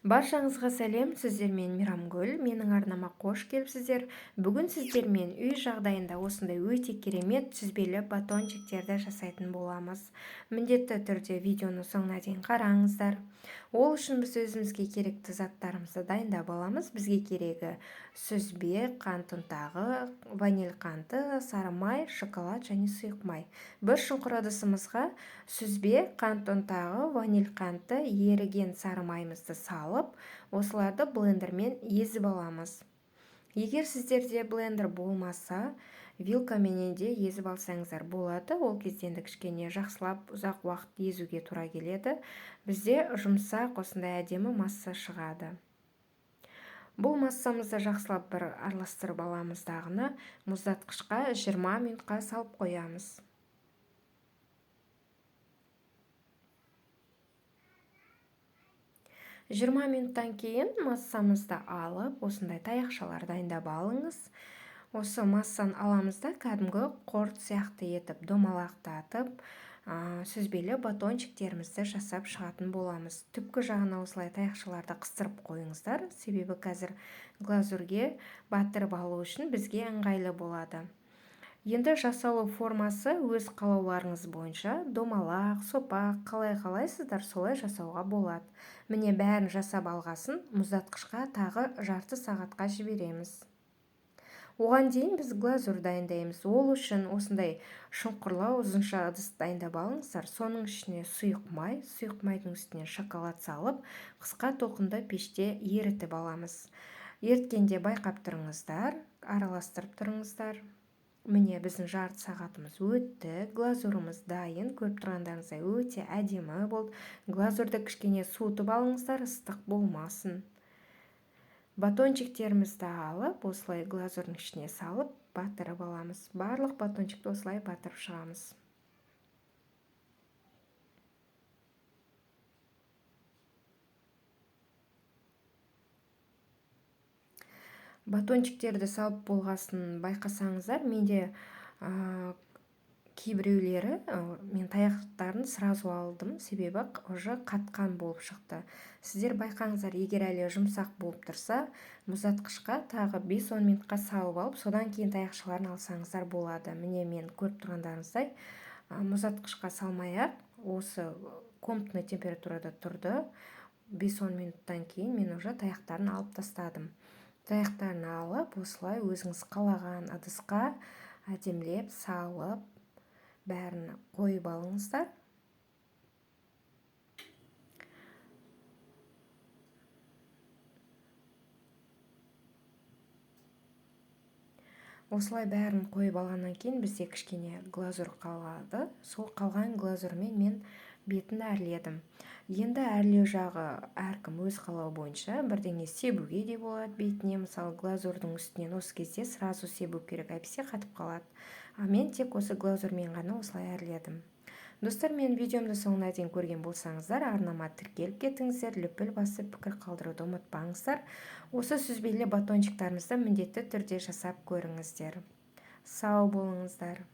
Баршаңызға сәлем, сіздермен Мейрамгүл, менің арнама қош келіпсіздер. Бүгін сіздермен үй жағдайында осындай өте керемет сүзбелі батончиктерді жасайтын боламыз. Міндетті түрде видеоны соңына дейін қараңыздар. Ол үшін біз өзімізге керекті заттарымызды дайындап аламыз. Бізге керегі сүзбе, қант ұнтағы, ваниль қанты, сары май, шоколад және сұйық май. Бір шұңқыр ыдысымызға сүзбе, қант ұнтағы, ваниль қанты, еріген сары майымызды салып, осыларды блендермен езіп аламыз. Егер сіздерде блендер болмаса, вилкаменен де езіп алсаңыздар болады. Ол кезде енді кішкене жақсылап ұзақ уақыт езуге тура келеді. Бізде жұмсақ осындай әдемі масса шығады. Бұл массамызды жақсылап бір араластырып аламыз дағыны мұздатқышқа 20 минутқа салып қоямыз. 20 минуттан кейін массамызды алып, осындай таяқшалар дайындап алыңыз. Осы массаны аламыз да кәдімгі құрт сияқты етіп домалақтатып, сүзбелі батончиктерімізді жасап шығатын боламыз. Түпкі жағына осылай таяқшаларды қыстырып қойыңыздар, себебі қазір глазурьге батырып алу үшін бізге ыңғайлы болады. Енді жасалу формасы өз қалауларыңыз бойынша домалақ, сопақ, қалай қалайсыздар, солай жасауға болады. Міне бәрін жасап алғасын мұздатқышқа тағы жарты сағатқа жібереміз. Оған дейін біз глазурь дайындаймыз. Ол үшін осындай шұңқырлау ұзынша ыдыс дайындап алыңыздар. Соның ішіне сұйық май, сұйық майдың үстіне шоколад салып, қысқа толқынды пеште ерітіп аламыз. Еріткенде байқап тұрыңыздар, араластырып тұрыңыздар. Міне біздің жарты сағатымыз өтті, глазурымыз дайын, көріп тұрғандарыңыздай өте әдемі болды. Глазурды кішкене суытып алыңыздар, ыстық болмасын. Батончиктерімізді алып, осылай глазурдың ішіне салып, батырып аламыз. Барлық батончикті осылай батырып шығамыз. Батончиктерді салып болғасын байқасаңыздар, менде кейбіреулері, мен таяқтарын сразу алдым, себебі уже қатқан болып шықты. Сіздер байқаңыздар, егер әлі жұмсақ болып тұрса, мұздатқышқа тағы 5-10 минутқа салып алып, содан кейін таяқшаларын алсаңыздар болады. Міне мен көріп тұрғандарыңыздай, мұздатқышқа салмай-ақ, осы комнатный температурада тұрды. 5-10 минуттан кейін мен уже таяқтарын алып тастадым. Таяқтарын алып, осылай өзіңіз қалаған ыдысқа әдемілеп салып, бәрін қойып алыңыздар. Осылай бәрін қойып алғаннан кейін бізде кішкене глазурь қалады. Сол қалған глазурьмен мен бетін әрледім. Енді әрлеу жағы әркім өз қалауы бойынша бірдеңе себуге де болады бетіне. Мысалы, глазурдың үстінен осы кезде сразу себу керек, әйтпесе қатып қалады. А мен тек осы глазурьмен ғана осылай әрледім. Достар, менің видеомды соңына дейін көрген болсаңыздар, арнама тіркеліп кетіңіздер, лүпіл басып пікір қалдыруды ұмытпаңыздар. Осы сүзбелі батончиктарымызды міндетті түрде жасап көріңіздер. Сау болыңыздар.